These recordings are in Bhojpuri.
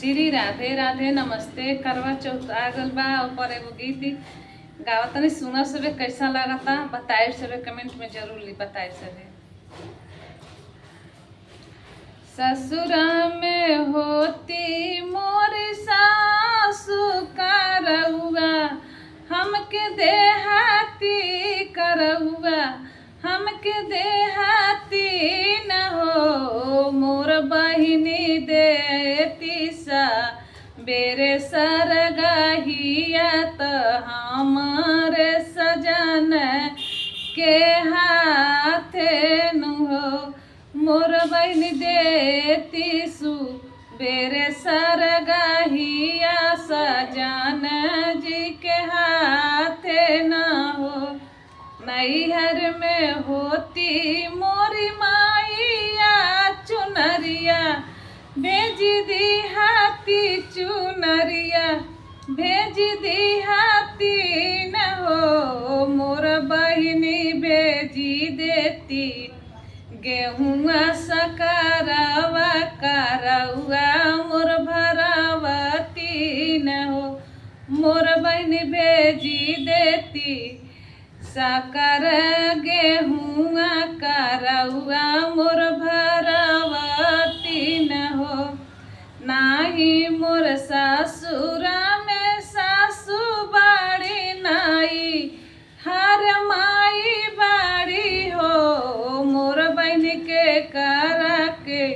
श्री राधे राधे नमस्ते। करवा चौथ आ गइल बा। ऊपर एगो गीत गावतनी, सुना सबे, कैसा लागता बताए सबे, कमेंट में जरूर बताए सबे। ससुरा में होती मोर सासु करउआ, हमके देहाती करउआ, हमके देहाती न हो। मोर बहिनी देती सा बेरे सरगहिया त हमारे सजन के हाथे नु हो। मोर बहिनी देती सु बेरे सरगहिया सजन जी के हाथे न हो। नैहर में होती मोरी माइया चुनरिया, भेज दी हाथी चुनरिया, भेज दी हाथी न हो। मोर बहिनी भेजी देती गेहुआ सकरवा करउआ मोर भरावती न हो। मोर बहिनी भेजी देती साकर गेहुआ करउआ मोर भरावती न हो। नाही मोर सासुरा में सासु बाड़ी, नाई हर माई बाड़ी हो। मोर बहन के करा के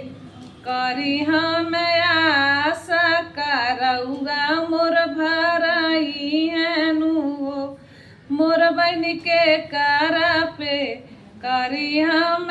करी हम आशा करउआ मोर भराई है हो। मोर बहन के करा पे करी हम